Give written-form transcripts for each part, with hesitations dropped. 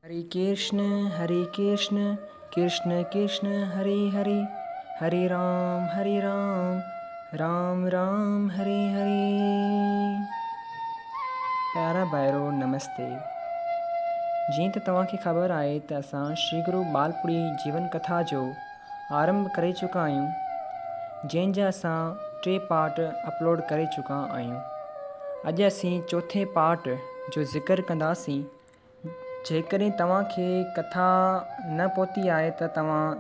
هري ڪرشن هري ڪرشن ڪرشن ڪرشن هري هري هري رام هري رام رام رام هري هري. پيارا ڀائرو نمستي. جيئن ته توهان کي خبر آهي ته اسان شري گرو ٻالپڙي جيون ڪٿا جو آرنڀ ڪري چڪا آهيون جنهن جا اسان ٽي پارٽ اپلوڊ ڪري چڪا آهيون. اڄ اسين چوٿين پارٽ جو ذڪر ڪنداسين. جيڪڏهن توهان کي ڪٿا نه پهتي آهي ته توهان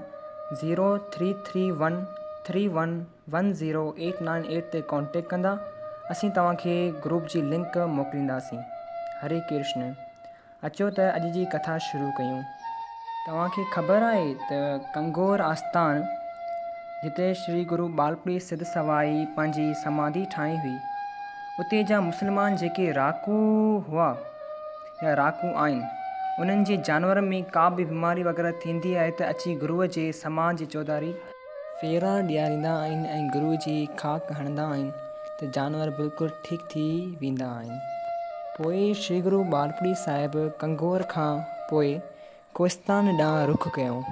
zero three three one three one one zero eight nine eight تي ڪانٽيڪٽ ڪندا اسين توهان کي گروپ جي لنڪ موڪلينداسين. هري ڪرشن. اچو ته اڄ جي ڪٿا شروع ڪيون. توهان کي خبر آهي ته ڪنگور آستان جتي شري گرو ٻالپڙي سڌ سوائي پنهنجي سماڌي ٺاهي هئي اتي جا مسلمان جيڪي راڪو هئا يا راڪو آهن، انهن جي جانورن ۾ ڪا به بيماري وغيره ٿيندي آهي ته اچي گروء جي سماج جي چوڌاري، ڦيرا ڏياريندا آهن ۽ گروء جي خاڪ هڻندا آهن ته جانور بلڪل ٺيڪ ٿي ويندا آهن. پوء شري گرو ٻالپڙي صاحب ڪنگور کان پوء ڪوهستان ڏانهن رخ ڪيائون.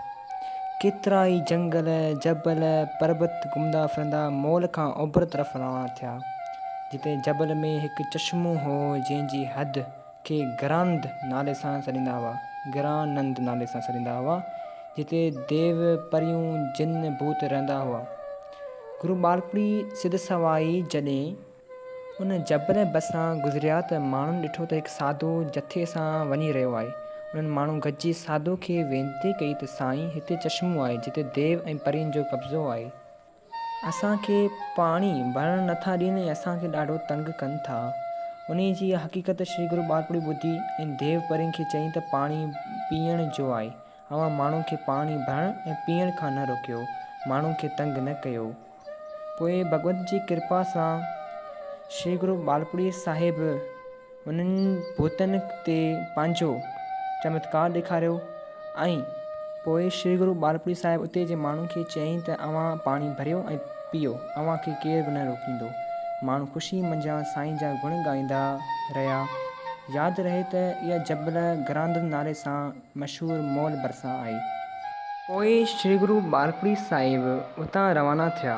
ڪيترائي جهنگل، جبل، پربت گهمندا ڦرندا مول کان اوڀر طرف روانا ٿيا، جتي جبل ۾ هڪ چشمو هو، جنهن جي حد کي گرانند نالي سان سڏيندا هئا، گرانند نالي سان سڏيندا هئا، جتي ديو، پريون، جن، ڀوت رهندا هئا. گرو ٻالپڙي سڌ سوائي جڏهن. ان جبل ڀرسان گذريا ته ماڻهن ڏٺو ته هڪ ساڌو جٿي سان وڃي رهيو آهي. انهن ماڻهن گڏجي ساڌو کي وينتي ڪئي ته سائين هتي چشمو آهي جتي ديو ۽ پرين جو قبضو آهي. اسان کي پاڻي ڀرڻ نه ٿا ڏين ۽ اسان کي ڏاڍو تنگ ڪن ٿا. انهيء جي اها حقيقت شري گرو ٻالپڙي ٻڌي ۽ ديو پرين کي چيائين ته پاڻي پيئڻ جو آهي. اوهان ماڻهن کي پاڻي ڀرڻ ۽ پيئڻ کان نه روڪيو. ماڻهن کي تنگ نه ڪيو. پوء ڀڳونت جي ڪرپا سان شري گرو ٻالپڙي صاحب انهن ڀوتن تي پنهنجو چمتڪار ڏيکاريو ۽ پوء شري گرو ٻالپڙي صاحب اتي جي ماڻهن کي چيائين ته اوهان پاڻي ڀريو ۽ پيئو اوهان کي ڪير به نه روڪيندو. ماڻهو خوشي منجهان سائين جا گڻ ڳائيندا رهيا. ياد رهي ته اها جبل گراندن نالي سان مشهور مول ڀرسان آهي. پوء شري گرو ٻالپڙي صاحب اتان روانا ٿيا.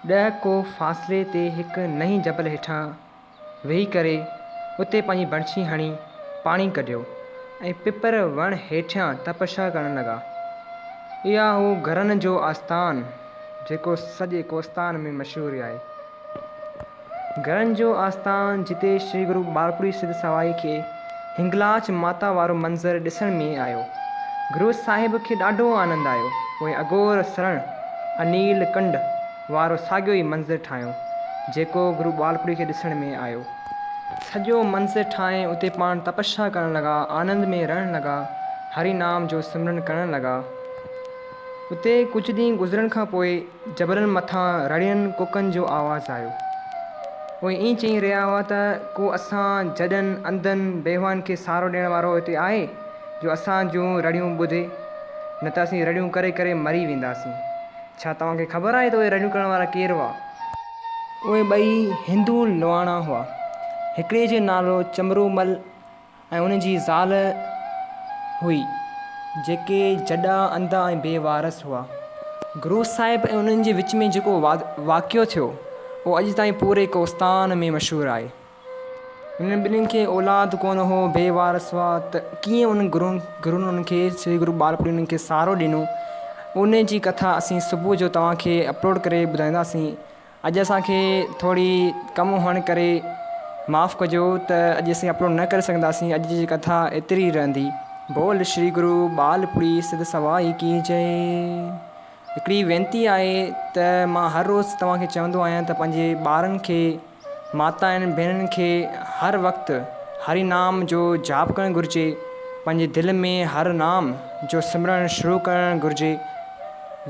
ڏهه ڪوهه فاصلي تي هڪ نئين جبل هيٺان ويهي ڪري اتي پنهنجي بڻڇي هڻي پاڻي ڪڍيو ۽ پپر وڻ هيٺيان تپشيا ڪرڻ لڳا. اها هو گرن جو آستان جيڪو سڄي ڪوهستان ۾ مشهور آهي. گرن جو آستان جتي شري گرو ٻالپڙي سڌ سوائي کي هنگلاچ ماتا وارو منظر ڏسڻ ۾ آيو. گرو صاحب کي ڏاڍو آنند آيو. پوء اگور سرڻ انيل ڪنڊ وارو ساڳيو ئي منظر ٺاهيو، جيڪو گرو ٻالپڙي کي ڏسڻ ۾ آيو. سڄو منظر ٺاهي اتي پاڻ تپشيا ڪرڻ لڳا، آنند ۾ رهڻ لڳا، هري نام جو سمرن ڪرڻ لڳا. اتي ڪجهه ڏينهن گذرڻ کان پوء جبلن مٿان رڙين ڪوڪن جو آواز آيو. اهي ائين چئي رهيا هئا ته ڪو اسان جڏن، انڌن، بيواهن کي سهارو ڏيڻ وارو هتي آهي جو اسان جون رڙيون ٻڌي، نه ته اسين رڙيون ڪري ڪري مري وينداسين. ڇا توهان کي خبر آهي ته اهي رڙيون ڪرڻ وارا ڪير هئا؟ اهي ٻئي هندو لواڻا هئا. هڪڙي جو نالو چمرومل ۽ ان جي زال هئي، جيڪي جڏا، انڌا ۽ بي وارث هئا. گرو صاحب ۽ انهن جي وچ ۾ جيڪو واقعو ٿيو، اهو اڄ تائين پوري ڪوهستان ۾ مشهور آهي. انهن ٻنهين کي اولاد ڪونه هو، بي وارث هئا ته ڪيئن انهن گرن انهن کي، شري گرو ٻالپڙي انهن کي سهارو ڏنو، ان جي ڪٿا اسين صبح جو توهان کي اپلوڊ ڪري ٻڌائينداسين. اڄ اسان کي ٿوري ڪم هئڻ ڪري معاف ڪجو ته اڄ اسين اپلوڊ نه ڪري سگهنداسين اڄ جي ڪٿا ايتري ئي رهندي. بول شري گرو ٻال پڙي سڌ سوائي ڪي جئي. هڪڙي وينتي آهي ته مان هر روز توهان کي چوندو آهيان ته پنهنجي ٻارن کي ماتائن ڀينرن کي هر وقت هري نام جو جاپ ڪرڻ گهرجي پنهنجي دل ۾ هر نام جو سمرڻ شروع ڪرڻ گهرجي.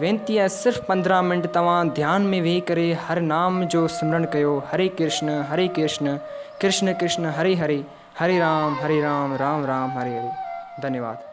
وينتي آهي صرف 15 منٽ توهان ڌيان ۾ ويهي ڪري هر نام جو سمرڻ ڪيو هري ڪرشن هري ڪرشن ڪرشن ڪرشن هري هري هري رام هري رام رام رام هري هري ڌنيواد.